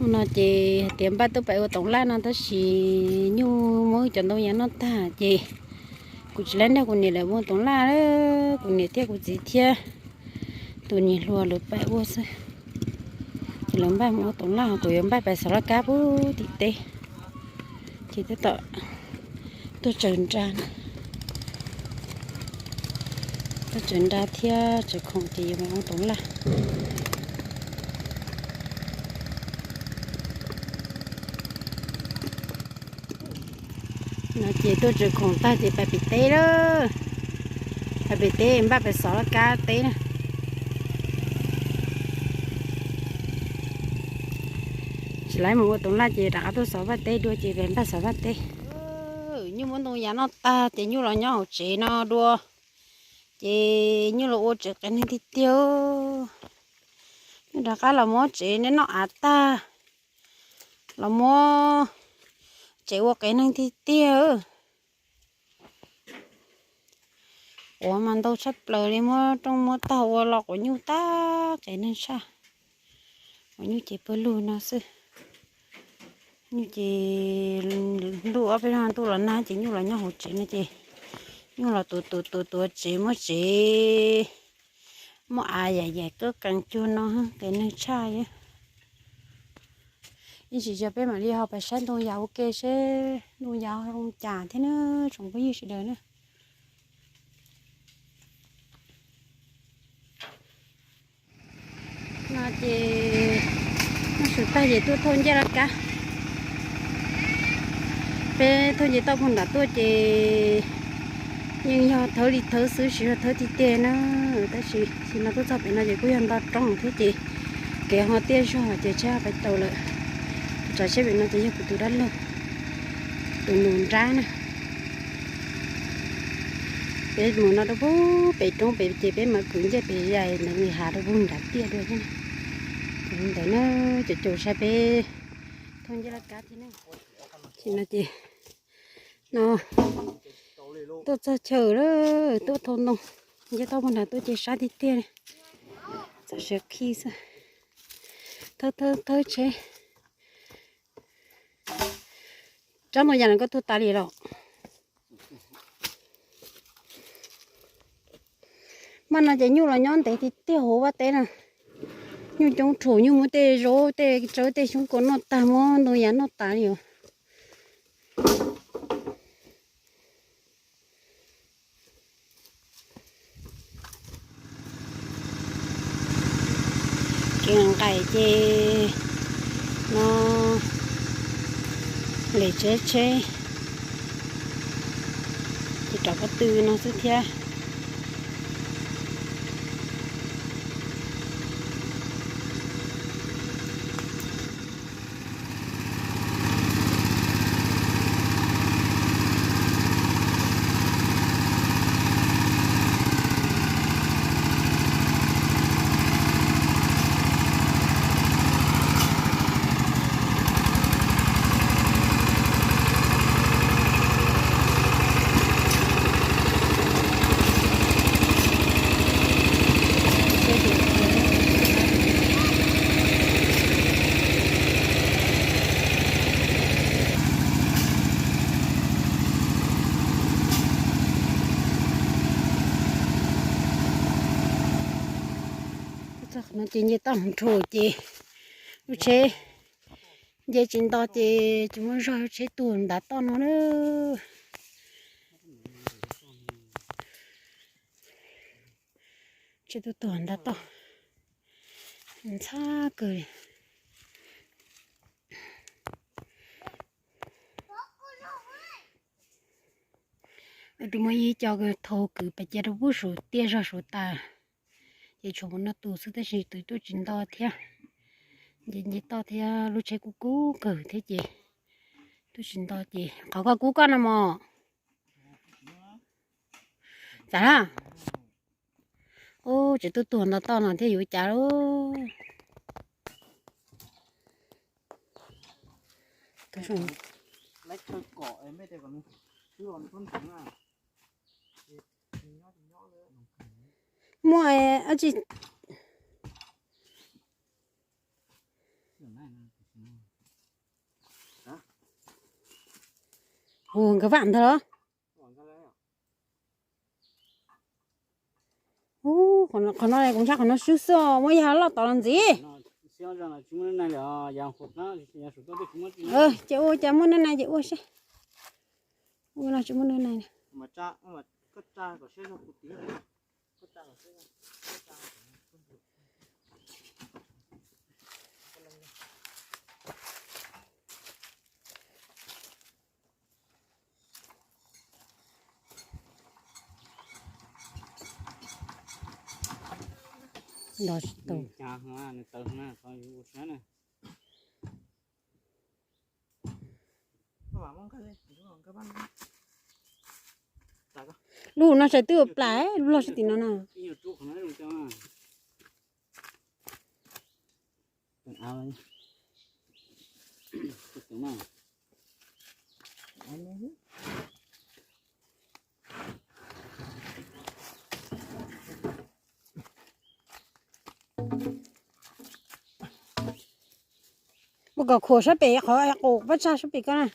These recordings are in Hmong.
No ces hais tias npaj tuaj pem ua toov laj no tab sis nyuj muab cov ntoo yas noj tag ces kuv tsis laib nrog kuv niam lawv ua toov laj, kuv niam thiab kuv txiv thiab tus niam hluas lawv pem ua xwb. Ces lawv npaj mus ua toov laj, kuv yuav npaj pem xov laj kab pub tim teb. Ces tab tom tuaj tsaws nra, tuaj tsaws nra thiab tsaws khoom ces yuav mus ua toov laj. No ces tuaj tsaws khoom tag ces pais pem teb lawm. Pais pem teb npaj pais xov laj kab teb na. Tsis laib mus ua toov laj ces rov qab tuaj xov vaj teb dua ces pais npaj xov vaj teb. Nyuj muab ntoo yas noj tag ces nyuj los nyob hauv tsev no dua. Ces nyuj los ua tsev qias neeg tiag tiag. Nyuj rov qab los muab tsev neb noj av tag, los muab tsev ua qias neeg tiag tiag. Quav mas ntau tshaj plaws li, muab rooj muab taug ua los quav nyuj tag qias neeg tshaj. Quav nyuj ces pawg lug no xwb. Nyuj ces ntuj ob peb zaug ntuj los nag ces nyuj los nyob hauv tsev no ces nyuj los tuav tuav tuav tuav tsev, muab tsev, muab av yam yam kab qees cuag no qias neeg tshaj. Ib ntsis tso peb mam li ho pais saib ntoo yas ua ke seb ntoo yas zoo cas thiab na tsoom phooj ywg sawv daws na. No ces noj su tag ces tuaj thauj ncej laj kab. Peb thauj nce toj puag nram tuaj ces yeej yog thawb li thawb xwb, tsis yog thawb tiag tiag na. Tab sis tsis no tuaj txog pem no ces kuj yog nto roob thiab ces kev ho tiaj zog ces tsheb ho pais tau lawm. Tus tsav tsheb pem no ces yog kuv tus dab laug, tus nus nrab na. Peb mus no rau pem roob pem ces peb mam kwv ncej pem zais ntawd hav rau puag nram tiaj dua thiab. Ntawd na, caum caum saib peb thauj ncej laj kab thiab na. Ces no ces no tuaj txog chaw lawm, tuaj thauj ntoo nce toj puag nram tuaj ces sab tiag tiag li. Txog siav khi xwb. Thawb thawb thawb tsheb. Tsob ntoo yas no koj tuag tas li los? Mas no ces nyuj los nyob ntev tiag tiag hauv vaj teb na. Nyuj coob rhuav, nyuj muab tej zaub tej tsawb tej xyoob kos noj tag, muab ntoo yas noj tas li os. Kev nqaim ces no lem tsheb tsheb ces rov pob tw no xwb thiab. Txog no ces nce toj nrho ces lub tsheb nce tsis nto ces tsis muaj zog, lub tsheb tuag ntav toj no na. Tsheb tuag tuag ntav toj, ntxhab kawg li. Tus muaj ib co thau kwv pes cia rau pub suv tiaj zog suv tas, ces tshuav mus noj tus xwb tab sis tus tuaj tsis nto thiab. Nce nce toj thiab lub tsheb kub kub kawg thiab ces tuaj tsis nto ces qhov koj kub koj no mos. Txav na. Ub, tseem tuaj tuag nto toj no thiab yuav cas lauj. Muaj dab tsi? Ua nkawd vam ntag los? Ub, qhov no kuv ntshai qhov no swb xwb, muab yog loj tod los ntxiv. Ces ua cas muaj nab na ces ua seb. Ua no tsis muaj nab na. Nrov tsis tau. Lub no tseem twb ua plam, lub loj sab tim no na. Mus kom khuam sab pem qhov qus pab tsag sab pem ko na.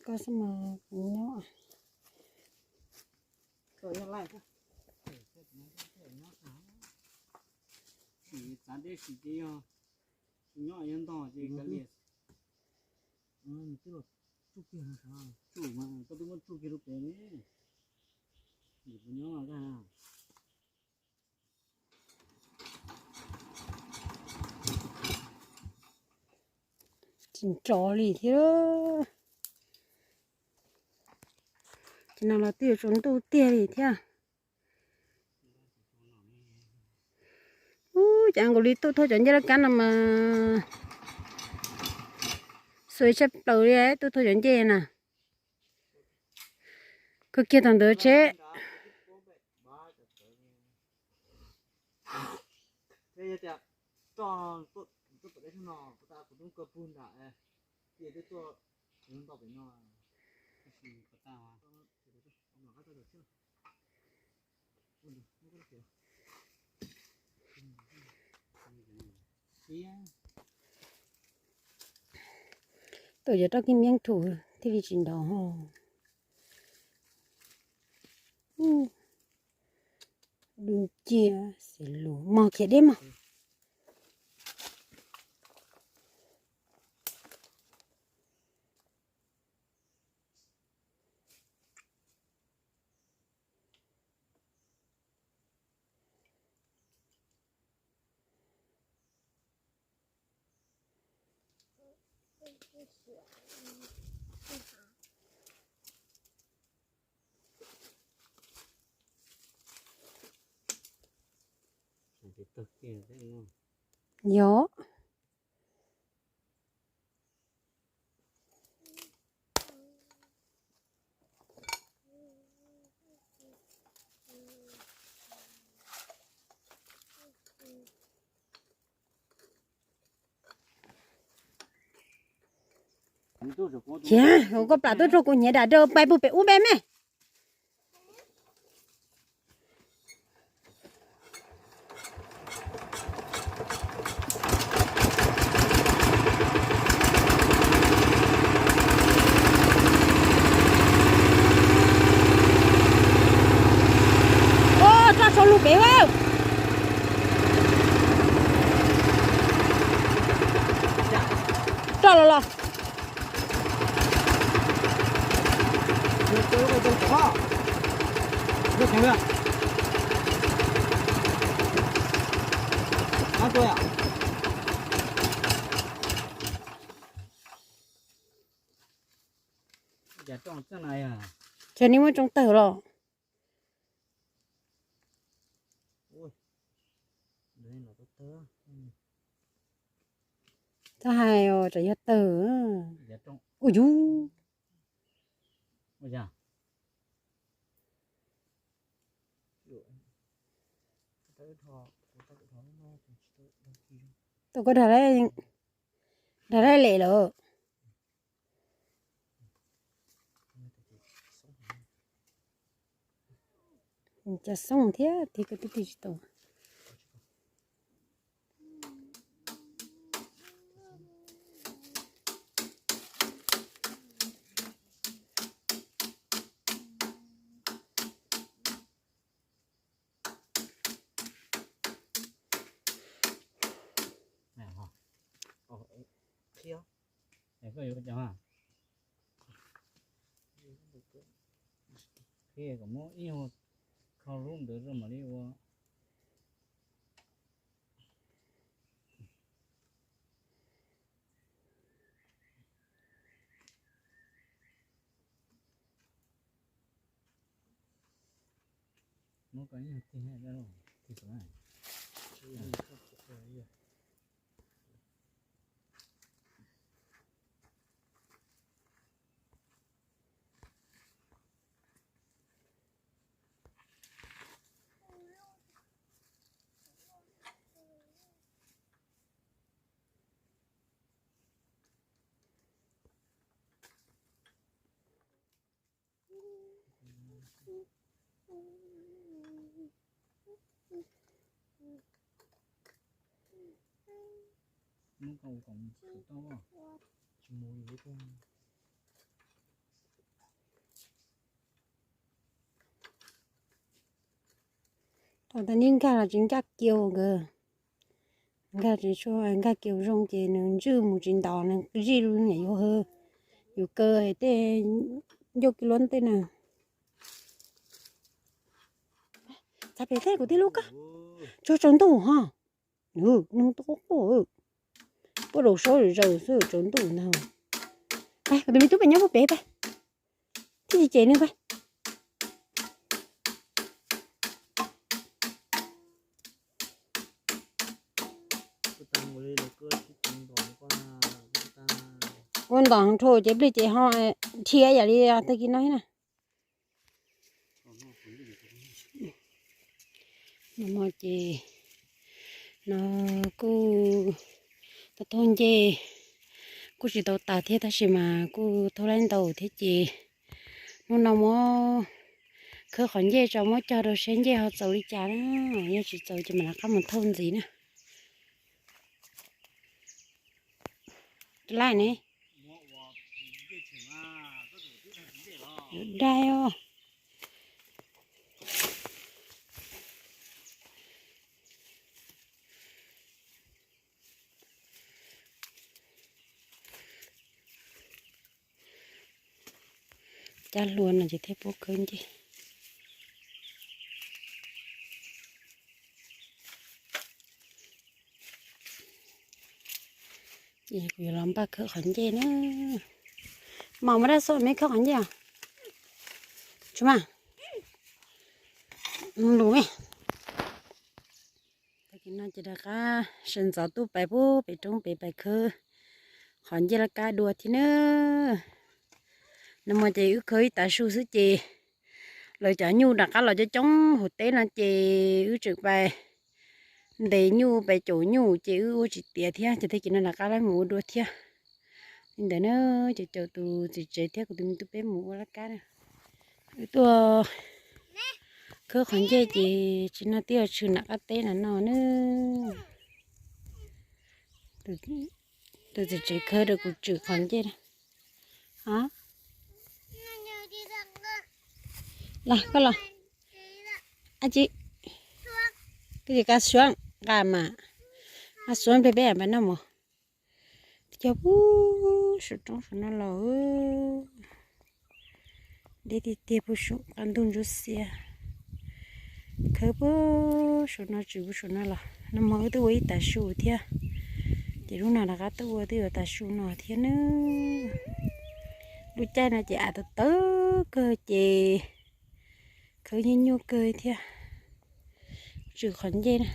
Koj xwb mas kuv nyob. Txav deb sim ces yog nyob yog ntog ces kav liam. Tsuj kiag, koj twb muab tsuj kiag rau pem ne. Nyob. Tsis nrov li thiab. Ces no los twb yuav tsaus ntuj tiag li thiab. Ub, cas nkaus li tuaj thauj cov ncej laj kab no mas xuav tshaj plaws li tuaj thauj cov ncej na. Koj kiag tom ntawd tsheb. Tuaj yog roj kib miab thum thiaj li tsis nrov. Dub nciab xes lus mog khiav deb mog. Yog. Cia, koj plam tuaj rau kuv nyiav dam rau pais puag pem ub peb me. Roj sau lug pem. Roj los los. Ces nej muab tsoo tawg los. Txhob hais os, tsam yog tawg. Ua yus. Tau koj dag lem lawm. Cas xoob thiab tig ko twb tig tsis tau. Koj yuav cov qhia kom muab ib hau kho lub ntawd rau mam li ua. Muab koj ib hau tig, tig. Thaum tas neb nkag los tsis nkag kiag nkawd, nkag tsis tshua, nkag kiag zoo ces nws ntswj mus tsis ntos, nws zij li niam yuav, yus kaw tej ncauj kiag luab tej na. Txav pem tej kuv tij lub koj, tsuag tsaus ntuj ho, nws nug tuaj quaj quaj, puab daus saub zaws xwb tsaus ntuj ntag. Pab kuv tus me tub pem nyob puag pem pab, thiaj li ces nws pab. Kuv ntos nrho ces plig ces ho dhia yam li tag kis no na. No ces no kuj tau thauj ncej, kuj tsis tau tas thiab tab sis mas kuj thauj laib ntau thiab ces hnub no muab khawb qhov ncej tso muab cog rau seb ncej ho txaus li cas na, yog tsis txaus ces mam rov qab mus thauj ntxiv na. Laij ne, dai os. Cab hlua no ces thiaj puab khawb ncej. Ces kuv yuav los npaj khawb qhov ncej na. Mas ua dab xoj me khawb qhov ncej os. Tsis mas lus me. Tag kis no ces rov qab sawv ntxov tuaj pais puag pem roob pem pais khawb qhov ncej laj kab dua thiab na. Nag hmo ces wb khawb ib tav su xwb ces lawv cov nyuj rov qab los coob coob hauv teb no ces wb tseem pais ntes nyuj pais caum nyuj ces wb ua tsis tiav thiab ces tag kis no rov qab mus ua dua thiab. Li ntawd na, ces caum tus txiv tsev thiab kuv tus me tub peb mus ua laj kab na. Wb tuaj khawb qhov ncej ces tsis no twb yog tshwm nram qab teb no no na. Tus txiv tsev khawb rau kuv tswm qhov ncej na. Los koj los. Ab tsi, koj tsis kab suab nqa mas, kab suab pliag peb pab noj mov. Cog puag saum roob saum no los, deb tiag tiag puag saum qab ntuj ntsuab xiab. Khawb puag saum no tswm puag saum no los, nag hmo wb twb ua ib tav su thiab, ces lub no rov qab tuaj ua twb yuav tav su no thiab nawb. Lub caij no ces av tawv tawv kawg ces khawb nyuaj nyuaj kawg thiab. Tswm qhov ncej na.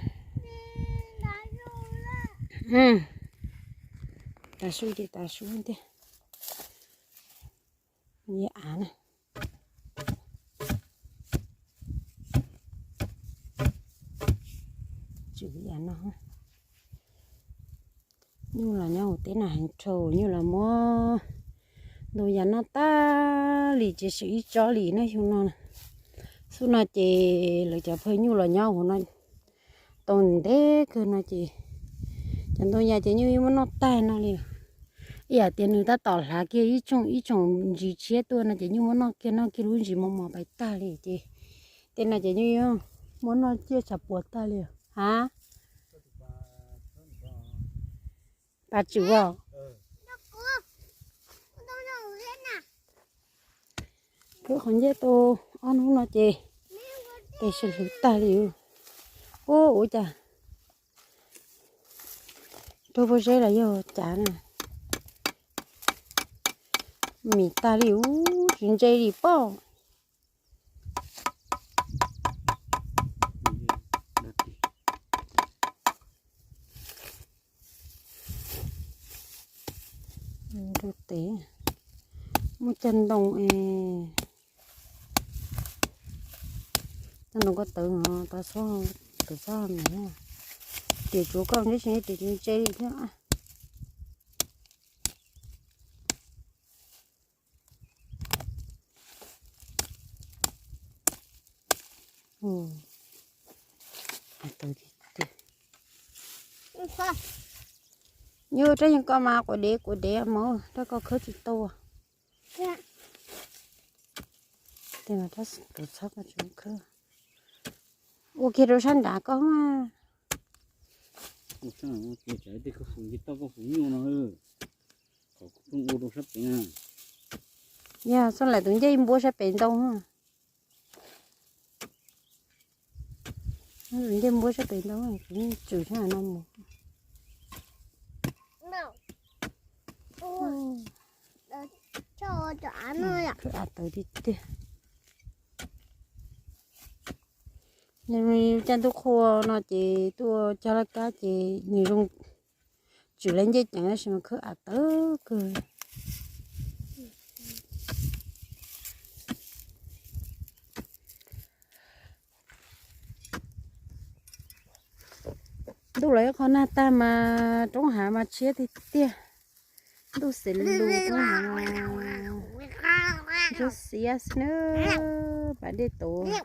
Tav su ces tav su tiag. Av na. Tswm av no. Nyuj los nyob hauv teb no heev dhau, nyuj los muab ntau yam noj tag li, tsis swm ib tsob li na xyoo no. Txhua no ces lawv cov phaj nyuj los nyob hauv no tau ntev kawg no ces cov ntoo yas ces nyuj yeej muab noj tag no li. Ib yam tias nws tab tom hlav kiag ib tsoom ib tsoom ntsis tshiab tuaj no ces nyuj muab noj kiag, noj kiag lub ntsis mos mos pais tag li ces tej no ces nyuj yeej muab noj ciaj tshav puas tag li. Ha, pas tswm os. Khwb qhov ncej tau ob hnub no ces tes sib hlwv tag li. Ub, ua cas raug pob zeb los yog cav na, mis tag li ub, tsis ntse li pob. Ntu tes muaj cag ntoo es cag ntoo ko tawv no, tau xob, tawv xob me, tias tsuav koj neb tsis neb tias tsis ntse li thiab. Nyuj rab yeej koj mas quav dev quav dev mov rab koj khawb tsis tau. Tes mas rab tus txhob koj tsis khawb. Ua kiag rau sab nrad koj mas. Ua sab nrad ua kiag tsam tej koj fu nce toj koj fu nyuj no, qhov kuv pheej ua rau sab pem na. Yog xoj laim tus ncej npuab sab pem ntoo. Tus ncej npuab sab pem ntoo kuv tswm sab no mus. Khwb av tawv tiag tiag. Nws caj ntub qhua no ces tuaj cog laj kab ces nws zoo tswm lawv ncej ceev tab sis mas khwb av tawv kawg. Ntuj los ib qho nag tag mas roob hav mas tshiab tiag tiag. Ntuj xev lus roob hav, ntsuab xiab xwb na, pas dej tuaj,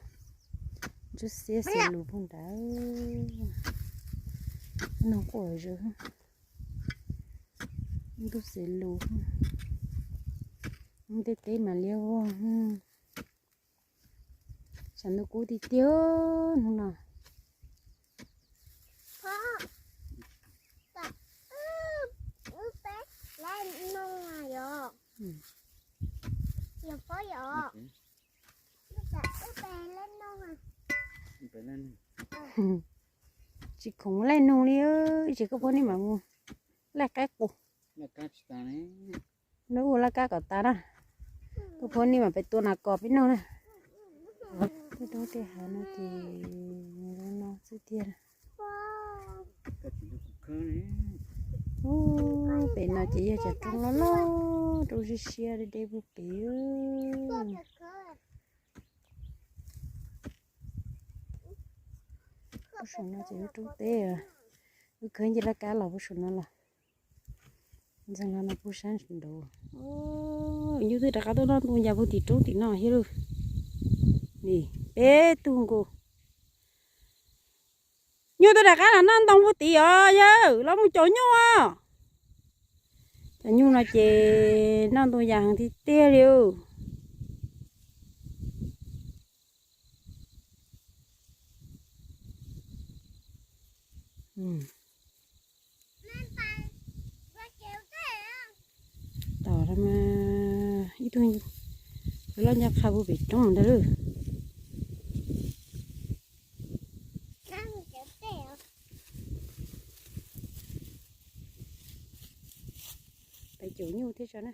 ntsuab xiab xev lus pug nrad. Noog quaj zom, ntuj xev lus, tej teb mas liab vog. Tshav ntuj kub tiag tiag hnub no. Tsis khoom laij noog li, tsis koj phob nej mam mus laij qaib qus. Neb ua laj kab kom tas na, koj phob nej mam pem tua nas kos peb noj na. Tej roob tej hav no ces zoo no xwb tiag. Ub, pem no ces yog cov roob loj loj, roob siab siab deb deb puag pem. Puag saum no ces lub roob teb, wb khawb nce laj kab los puag saum no los. Ntxeev no no puag sab nraud. Nyuj twb rov qab tuaj noj ntoo yas puag tim roob tim no thiab lauj. Nim peb tug nkaus. Nyuj twb rov qab los noj ntoo puag tim os yawg, los mus caum nyuj os. Cov nyuj no ces noj ntoo yas heev tiag tiag li. Tom no mas ib tug loj ncaj qha puag pem roob ntag lauj. Pem caum nyuj thiab tso na.